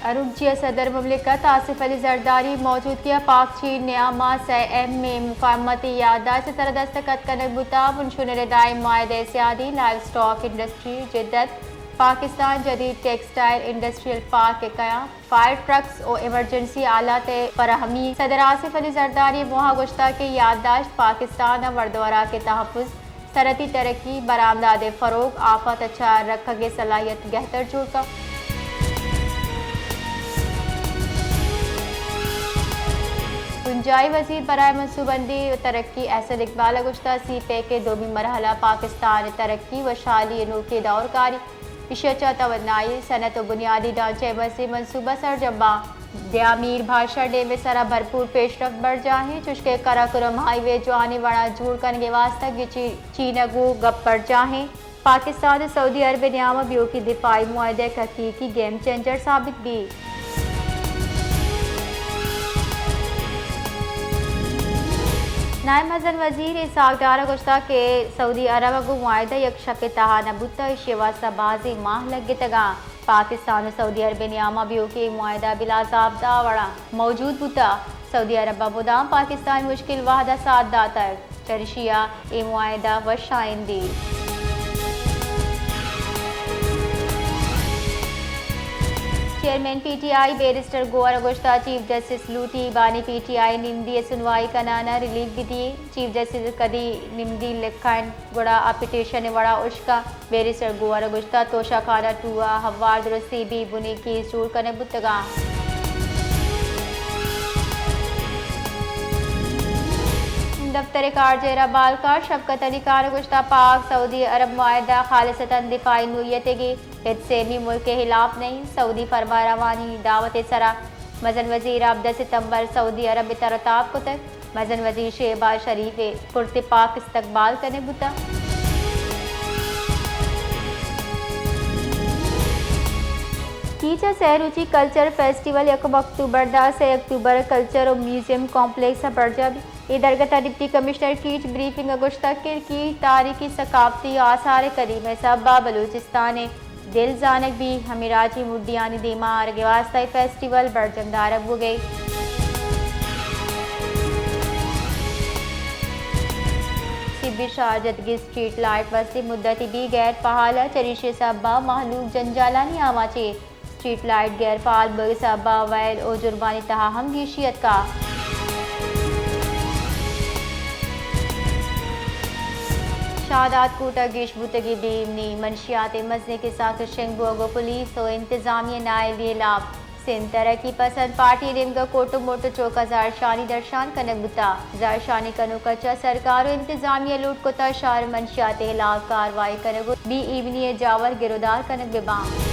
مروچی ءَ صدر مملکت آصف علی زرداری موجودگی ءَ پاک چین نیام ءَ سئے اہمیں مفاہمتی یادداشت ءِ سرا دستخط کنگ بوتگ۔ بنشون ءِ ردا اے معاہدہ ءِ سیادی لائیو سٹاک انڈسٹری جدت، پاکستان جدید ٹیکسٹائل انڈسٹریل پارک ءِ قیام، فائر ٹرکس ءُ ایمرجنسی آلات ءِ فراہمی۔ صدر آصف علی زرداری موہ ءَ گوشتگ کہ یادداشت پاکستان ءِ ورد ءُ وراک ءِ تحفظ، صنعتی ترقی، برآمدات ءِ فروغ، آفات ءَ چہ رکھگ ءِ صلاحیت گہتر جوڑ کنت۔ بنجاہی وزیر برائے منصوبہ بندی ءُ ترقی احسن اقبال ءَ گوشتگ، سی پیک ءِ دومی مرحلہ پاکستان ءِ ترقی ءُ وشحالی ءِ نوکیں دور کاری، ایشی ءَ چہ توانائی، صنعت ءُ بنیادی ڈھانچہ ءِ مزنیں منصوبہ سرجم باں۔ دیاں میر بھاشن ءِ ڈیم ءِ سرا بھرپور پیشرفت برجاہ ایں، چوشکہ قراقرم ہائی وے جوانیں وڑا جوڑ کنگ ءِ واستہ گچی چین ءَ گوں گپ برجاہ ایں۔ پاکستان ءُ سعودی عرب ءِ نیام ءَ بیوکیں دفاعی معاہدہ یک حقیقی گیم چینجر ثابت بیت۔ نائب مزن وزیر اسحاق ڈار ءَ گوشتگ کہ سعودی عرب ءَ گوں معاہدہ یک شپ ءِ تہا نہ بوتگ، ایشی ءِ واستہ بازیں ماہ لگتگ اَنت۔ پاکستان ءُ سعودی عرب ءِ نیام ءَ بیوکیں معاہدہ بلازابدار وڑا موجود بوتگ۔ سعودی عرب ءَ مدام پاکستان ءِ مشکل وہد ءَ ساتھ داتگ، چریشی ءَ اے معاہدہ وش آئندے۔ Chairman P T I barrister Gohar ءَ گوشتگ، چیف جسٹس لوٹی بانی پی ٹی آئی نمدی ءِ سنوائی کنان ءَ ریلیف بدی۔ چیف جسٹس کدی نمدی لکھائن گڑا آ پٹیشن ءِ وڑا اشکا۔ بیرسٹر گوہر ءَ گوشتگ، توشہ خانہ ٹو ءَ ہوار درستی بی بنی کیس جوڑ کنگ بوتگ اَنت۔ دفتر خارجہ ءِ ربالکار شفقت علی خان ءَ گوشتگ، پاک سعودی عرب معاہدہ خالصتاً دفاعی نوعیت ءِ گی، ہچ سیمی ملک ءِ ہلاپ نہ اِنت۔ سعودی فرمانروانی دعوت ءِ سرا مزن وزیر ءَ ہبدہ ستمبر سعودی عرب ءَ تر ءُ تاب کتگ۔ مزن وزیر شہباز شریف ءِ پرتپاک استقبال کنگ بوتگ۔ کیچ ءَ سئے روچی کلچر فیسٹیول یکم اکتوبر داں سئے اکتوبر کلچر ءُ میوزیم کمپلیکس ءَ برجاہ بیت۔ اے درگت ءَ ڈپٹی کمشنر کیچ بریفنگ ءَ گوشتگ کہ کیچ تاریخی، ثقافتی ءُ آثار قدیمہ ءِ سبب ءَ بلوچستان ءِ دل زانگ بیت، ہمے راجی مڈیانی دیما آرگ ءِ واستہ اے فیسٹیول برجم دارگ بوگ ءَ اِنت۔ سبی شارجہ ءِ دگہ اسٹریٹ لائٹ وستی مدتی بی غیر فعال ءَ، چریشی ءِ سبب ءَ مہلوک جنجالانی آماچ اِنت۔ اسٹریٹ لائٹ غیر فعال بوگ ءِ سبب ءَ ویل ءُ جرمانی تہا ہم گیشی اتکگ۔ شاداد کوٹ ءَ گیش بوتگیں بے امنی، منشیات ءِ مزنیں کساس ءِ شنگ بوگ ءُ پولیس ءُ انتظامیہ ءِ نااہلی ءِ ہلاپ۔ سندھ ترقی پسند پارٹی ءِ نیمگ ءَ کوٹ ءُ موٹ ءِ چوک ءَ زہرشانی درشان کنگ بوتگ۔ زہرشانی کنوکاں چہ سرکار ءُ انتظامیہ ءَ لوٹ کتگ شہر ءِ منشیات ءِ ہلاپ ءَ کاروائی کنگ ءُ بے ایمنی ءِ جاور گرودار کنگ بہ بنت۔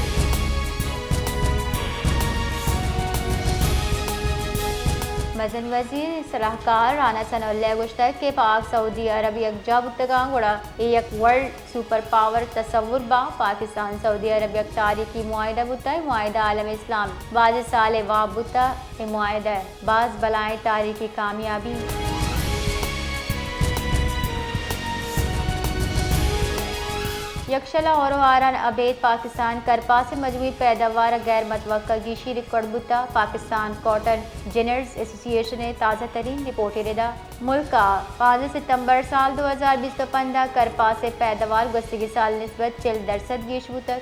مزن وزیر ءِ سلاہکار رانا ثناء اللہ ءَ گوشتگ کہ پاک سعودی عرب یکجاہ بوتگ اَنت گڑا اے یک ورلڈ سپر پاور تصور باں۔ پاکستان سعودی عرب یک تاریخی معاہدہ بوتگ، اے معاہدہ عالم اسلام ءِ باز سال ءِ واب بوتگ، اے معاہدہ ءِ باز بلاہیں تاریخی کامیابی۔ یکشل ءَ ہور ءُ ہاران ابید پاکستان ءِ کرپاس ءِ مجموعی پیداوار ءَ غیر متوقع گیشی ریکارڈ بوتگ۔ پاکستان کاٹن جنرز ایسوسی ایشن ءِ تازہ ترین رپورٹ ءِ ردا ملک ءَ پانزدہ ستمبر سال دو ہزار بیست ءُ پنچ ءَ کرپاس ءِ پیداوار گوستگیں سال ءِ نسبت چل درسد گیش بوتگ۔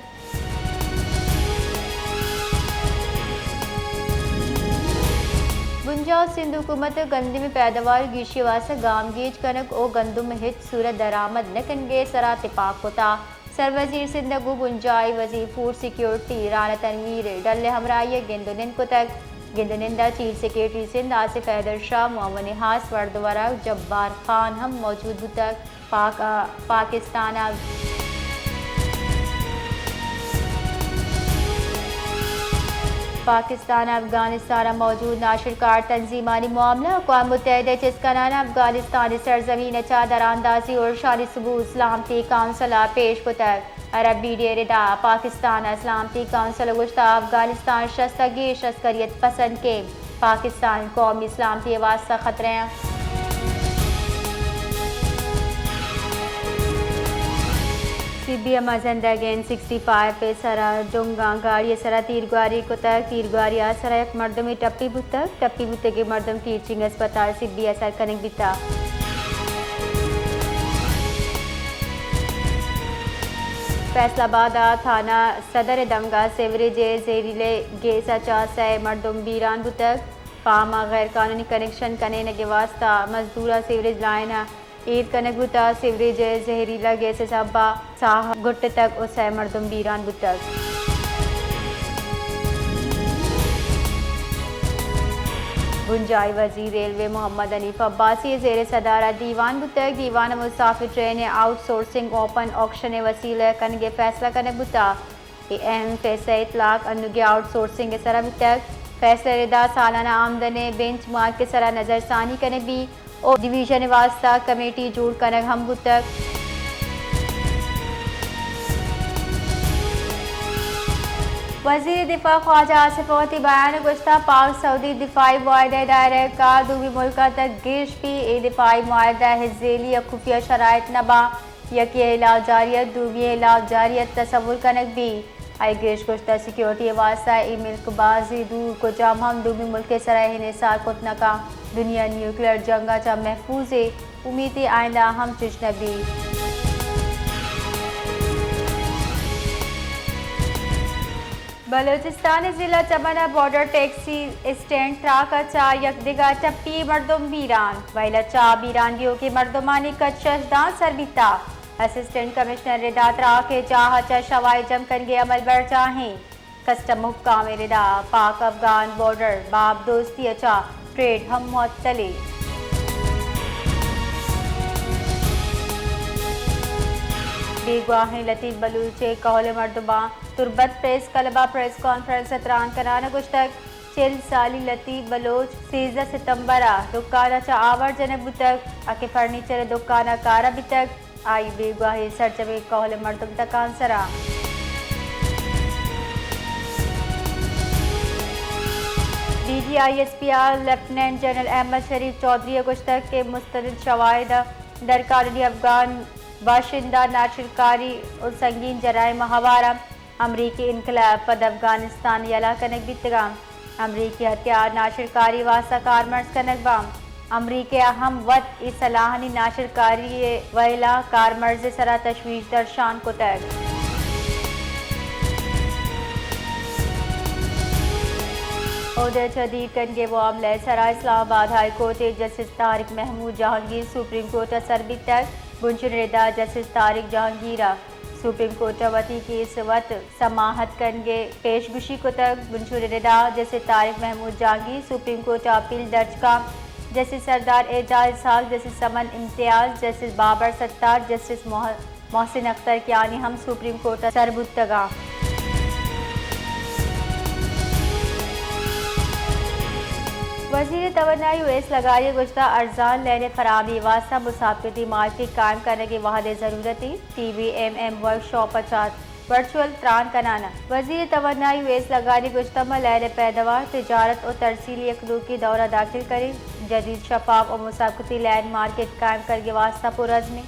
بنجاہ ءُ سندھ حکومت ءَ گندم ءِ پیداوار ءِ گیشی ءِ واستہ گامگیج کنگ ءُ گندم ءِ ہچ صورت درآمد نہ کنگ ءِ سرا تپاک کتگ۔ سروزیر سندھ ءَ گوں بنجاہی وزیر فوڈ سیکورٹی رانا تنویر ءِ ڈل ءِ ہمراہی ءَ گند ءُ نند کتگ۔ گند ءُ نند ءَ چیف سیکرٹری سندھ آصف حیدر شاہ، معاون ءِ ہاس ورد ءُ ورگ جبار خان ہم موجود بوتگ۔ پاک، پاکستان ءَ، پاکستان ءَ افغانستان ءَ موجود ناشرکار تنظیمانی معاملہ، اقوام متحدہ ءِ چست کنان ءَ افغانستان ءِ سرزمین ءَ چہ دراندازی ارشانی ثبوت سلامتی کونسل ءَ پیش کتگ۔ عرب میڈیا ءِ ردا پاکستان ءَ سلامتی کونسل ءَ گوشتگ افغانستان ءِ شست ءَ گیش عسکریت پسند کیمپ پاکستان ءِ قومی سلامتی ءِ واستہ خطرہ اِنت۔ سبی ءَ مزن ڈرگ این سکسٹی فائیو ءِ سرا ڈنگاں گاڑی ءِ سرا تیرگواری کتگ۔ تیرگواری ءِ سرا یک مردمے ٹپی بوتگ۔ ٹپی بوتگیں مردم ٹیچنگ اسپتال سبی ءَ سر کنگ بیتگ۔ فیصل آباد ءِ تھانہ صدر ءِ دمگ ءَ سیوریج ءِ زہریلیں گیس ءَ چہ سئے مردم بیران بوتگ۔ پام ءَ غیر قانونی کنکشن کنینگ ءِ واستہ مزدوراں سیوریج لائن ءَ ایر کنگ بوتگ۔ سیوریج ءِ زہریلہ گیس ءِ سبب ءَ ساہ گٹتگ ءُ سئے مردم بیران بوتگ۔ بنجاہی وزیر ریلوے محمد حنیف عباسی ءِ زیر صدارت دیوان بوتگ۔ دیوان ءَ مسافر ٹرین ءِ آؤٹ سورسنگ اوپن آکشن ءِ وسیلہ ءَ کنگ ءِ فیصلہ کنگ بوتگ۔ اے اہم فیصلہ ءِ اطلاق انوگیں آؤٹ سورسنگ ءِ سرا بوتگ۔ فیصلہ ءِ ردا سالانہ آمدن ءِ بینچ مارک ءِ سرا نظر ثانی کنگ بیت ءُ ڈویژن ءِ واستہ کمیٹی جوڑ کنگ ہم بوتگ۔ وزیر دفاع خواجہ آصف ءَ وتی بیان ءَ گوشتگ، پاک سعودی دفاعی معاہدہ ءِ دائرہ ءِ کار دومی ملکاں تک گیش بیت۔ اے دفاعی معاہدہ ہچ ذیلی یا خفیہ شرائط نہ باں۔ یکے ءِ ہلاپ جاریت، دومی ءِ ہلاپ جاریت تصور کنگ بیت۔ آئی ءَ گیش گوشتگ، سیکورٹی ءِ واستہ اے ملک بازیں دور کجام ہم دومی ملک ءِ سرا انحصار کت نہ کنت۔ دنیا نیوکلیئر جنگ ءَ چہ محفوظ ایں، امیت ایں آئندہ ءَ ہم چش نہ بیت۔ بلوچستان ءِ ضلع چمن ءَ بارڈر ٹیکسی اسٹینڈ تراک ءَ چہ یک دگہ ٹپی ءَ مردم بیران۔ وئیل ءَ چہ بیران بیوکیں مردمانی کچ شش داں سر بیتگ۔ اسسٹنٹ کمشنر ءِ ردا تراک ءِ جاہ ءَ چہ شواہد جم کنگ ءِ عمل برجاہ ایں۔ کسٹم ءِ حکام ءِ ردا پاک افغان بارڈر باب دوستی ءَ چہ ٹریڈ ہم معطل ایں۔ بیگواہیں لطیف بلوچ ءِ کہول ءِ مردماں تربت پریس کلب ءَ پریس کانفرنس ءَ تران کنان ءَ گوشتگ، چل سالی لطیف بلوچ سیزدہ ستمبر ءَ دکان ءَ چہ آوار جنگ بوتگ ءُ کہ فرنیچر ءِ دکان ءَ کار ءَ بیتگ۔ آئی ءِ بیگواہی ءِ سرجمیں کہول ءِ مردم تکانسر اَنت۔ D G I S P ءَ لیفٹیننٹ جنرل احمد شریف چوہدری ءَ گوشتگ کہ مستند شواہد ءُ درقانونی افغان باشندہ ناشر کاری ءُ سنگین جرائم ءَ ہوار اَنت۔ امریکی انقلاب پد افغانستان یلہ کنگ بیتگ اَنت۔ امریکی ہتھیار ناشرکاری واستہ کارمرز کنگ باں۔ امریکہ ءَ ہم وت اے سلاہانی ناشرکاری ءِ وئیل ءَ کارمرز ءِ سرا تشویش درشان کتگ۔ عہدہ ءَ چہ دیر کنگ ءِ معاملہ ءِ سرا اسلام آباد ہائی کورٹ ءِ جسٹس طارق محمود جہانگیر سپریم کورٹ ءَ سر بیتگ۔ بنشون ءِ ردا جسٹس طارق جہانگیر ءَ سپریم کورٹ ءَ وتی کیس ءِ وت سماعت کنگ ءِ پیش گوشی کتگ۔ بنشون ءِ ردا جسٹس طارق محمود جہانگیر سپریم کورٹ ءَ اپیل درج کنت۔ جسٹس سردار اعجاز اسحاق، جسٹس سمن امتیاز، جسٹس بابر ستار، جسٹس مح-، محسن اختر کہ آنی ہم سپریم کورٹ ءَ سر بوتگ اَنت۔ وزیر توانائی اویس لغاری ءَ گوشتگ، ارزان لین ءِ فراہمی ءِ واستہ مسابقتی مارکیٹ قائم کنگ ءِ وہد ءِ ضرورت اِنت۔ T B M M workshop ءَ چہ ورچوئل تران کنان ءَ وزیر توانائی اویس لغاری ءَ گوشتگ، ما لین ءِ پیداوار، تجارت ءُ ترسیلی یک نوکیں دور ءَ داخل کنیں۔ جدید، شفاف ءُ مسابقتی لین مارکیٹ قائم کنگ ءِ واستہ پرعزم ایں۔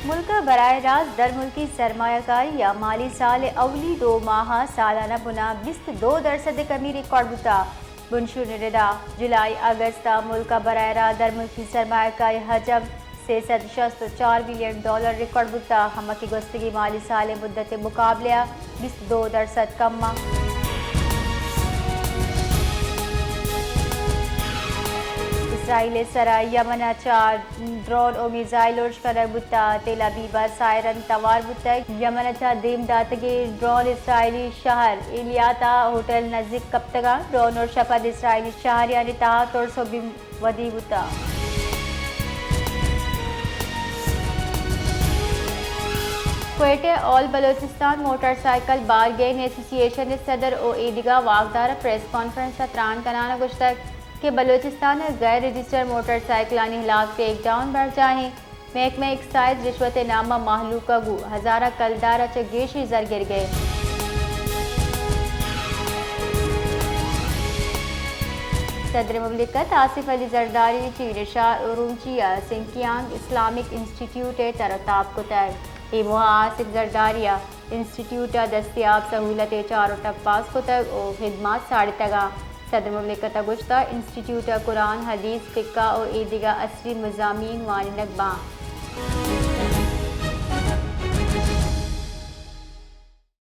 ملک ءَ براہ راست درملکی سرمایہ کاری ءِ مالی سال ءِ اولی دو ماہ ءَ سالانہ بنا بیست ءُ دو درسد ءِ کمی ریکارڈ بوتگ۔ بنشون ءِ ردا جولائی اگست ءَ ملک ءَ براہ راست درملکی سرمایہ کاری ءِ حجم سے سد شست ءُ چار بلین ڈالر ریکارڈ بوتگ، ہما کہ گوستگیں مالی سال ءِ مدت ءِ مقابلہ ءَ بیست ءُ دو درسد کم اِنت۔ اسرائیل ءِ سرا یمن ءَ چہ ڈرون ءُ میزائل ارش کنگ بوتگ۔ تل ابیب ءَ سائرن توار بوتگ۔ یمن ءَ چہ دیم داتگیں ڈرون اسرائیلی شہر ایلیات ءِ ہوٹل نزیک کپتگ اَنت۔ ڈرون ارش ءَ پد اسرائیلی شہریانی تہا ترس ءُ بیم ودی بوتگ۔ کوئٹہ ءَ آل بلوچستان موٹر سائیکل بارگین ایسوسی ایشن ءِ صدر ءُ ایدگہ واکدار ءَ پریس کانفرنس ءَ تران کنان ءَ گوشتگ کہ بلوچستان ءَ غیر رجسٹرڈ موٹر سائیکلانی ہلاپ کریک ڈاؤن برجاہ ایں۔ محکمہ ایکسائز رشوت ءِ نام ءَ مہلوک ءَ گوں ہزاراں کلدار ءَ چہ گیشیں زر گرگ ءَ اِنت۔ صدر مملکت آصف علی زرداری چین ءِ شہر اورومچی ءَ سنکیانگ اسلامک انسٹیٹیوٹ ءِ تر ءُ تاب کتگ۔ اے موہ ءَ آصف زرداری ءَ انسٹیٹیوٹ ءَ دستیاب سہولت ءِ چار ءُ ٹپاس کتگ ءُ خدمات ساڑتگ اَنت۔ صدر مملکت ءَ گوشتگ، انسٹیٹیوٹ ءَ قرآن، حدیث، فقہ ءُ اے دگہ عصری مضامین وانینگ باں۔